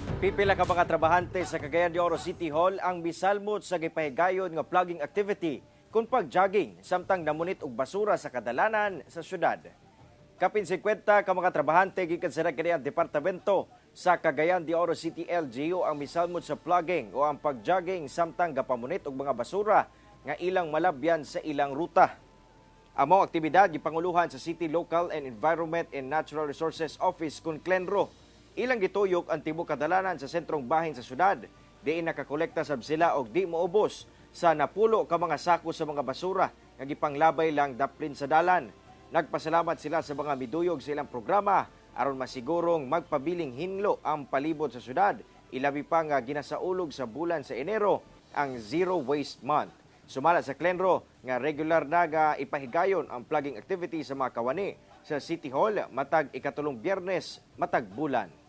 Pipila ka mga trabahante sa Cagayan de Oro City Hall ang misalmot sa gipahigayon nga plogging activity kun pag-jogging samtang namunit og basura sa kadalanan sa syudad. Kapin 50 ka mga trabahante gikan sa kaniyang departamento sa Cagayan de Oro City LGU ang misalmot sa plogging o ang pag-jogging samtang gapamunit og mga basura nga ilang malabyan sa ilang ruta. Amo aktibidad gipanguluhan sa City Local and Environment and Natural Resources Office kun CLENRO. Ilang gituyok ang tibuok kadalanan sa sentrong bahin sa syudad. Diin nakakolekta sab sila og di moubos sa 10 ka mga sako sa mga basura nga gipanglabay lang daplin sa dalan. Nagpasalamat sila sa mga miduyog sa ilang programa aron masigurong magpabiling hinlo ang palibot sa syudad. Ilabi pa nga ginasaulog sa bulan sa Enero ang Zero Waste Month. Sumala sa CLENRO nga regular na nga ipahigayon ang plogging activity sa mga kawani sa City Hall matag 3rd Biyernes matag bulan.